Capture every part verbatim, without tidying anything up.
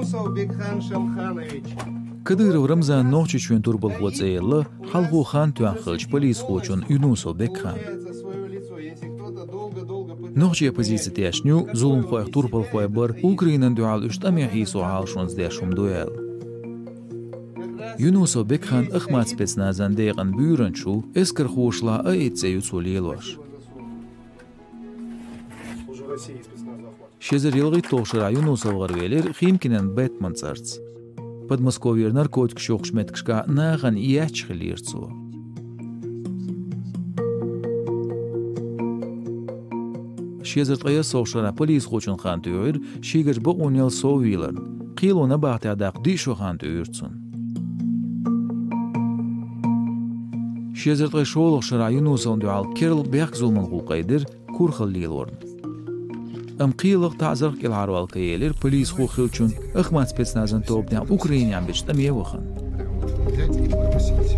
Бекхан Шамханович. Кадыров Рамзан Нохчийчоьнан турпалхо цӀе елла хьалхо хан тоьхна хиллачу полисхочун Юнусов Бекхана. Нохчийн оппозици тешна ю, зуламхойх турпалхой бар, Украинана дуьхьал уьш тӀаме хьийсо Ӏалашонца деш хӀума ду аьлла. Юнусов Бекхан Ахмат спецназан декъан буьйранча ву, эскархошлахь а итт цӀе ю цо лелош. Ши эзар ялхитталгӀачу шарахь Юнусов гӀаравелира Химкинан Бэтмен цӀарца. Подмосковьера наркотикаш йохкучу меттигашкахь нахана етташ хиллера цо. Ши эзар ткъе ялхитталгӀачу шарахь полисхочун хан туьйхира шийгара бакъонал соввийларна. Кхело набахтехь даккха диъ шо хан тӀуьйра цунна. Ши эзар ткъе шолгӀачу шарахь Юнусовна дуьхьал керла бехк-зуламан гӀуллакх айдира курхалла лелорна. Амма кхелах, таӀзарх кӀелхьарвала ка елира полисхо хиллачунна Ахмат спецназан тобанехь Украинехь бича тӀаме вахана. Взять и попросить.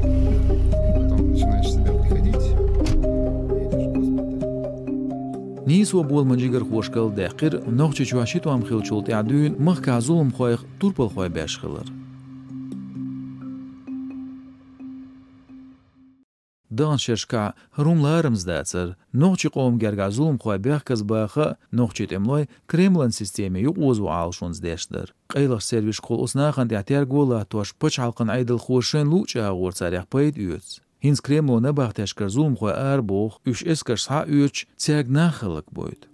Потом начинаешь в себя приходить, едешь в госпиталь. Нийсо боламан жигархоша галдаьккхира Нохчийчохь ши тӀом хиллачул тӀаьхьа дуьйна махкахь зуламхойх турпалхой беш хилар. Даханчу шерашкахь хӀара хӀума ларамза дацара, нохчийн къоман гергахь зуламхой бехказбаха а, нохчийн тӀемалой Кремлан системе юкъаозо Ӏалашонца деш дара. Къайлахчу сервисашкахула оцу нахана тӀехь терго а латтош, пачхьалкхан Ӏедалхоша шайна луъучу агӀор царех пайда оьцу. ХӀинца Кремло набахтешкара зуламхой арабоху, уьш эскарш схьа а оьцуш, цаьрга нах хӀаллакбойту.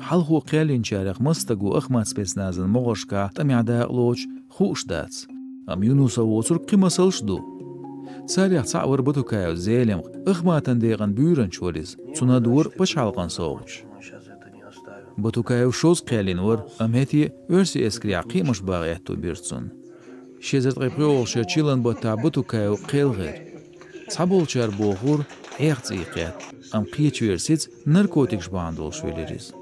Хьалхо кхел йинчарех маса стаг ву Ахмат спецназан могӀаршкахь тӀамехь дакъалоцуш, хууш дац. Амма Юнусов воцург кхин масалш а ду. Царех цхьаъ вара Батукаев Зелимха, Ахматан декъан буьйранча вара иза, цунна дора пачхьалкхан совгӀаташ. Батукаев шозза кхел йина вара, амма хӀетте а оьрсийн эскарехь кхиамаш баха аьтто бира цунна. Ши эзар ткъе пхоьалгӀачу шеран чиллан баттахь Батукаев кхел гӀира. Цхьаболчара бохура, Ӏеха цӀий кхетта, амма кхечу версица наркотикаш бахьана долуш велира иза.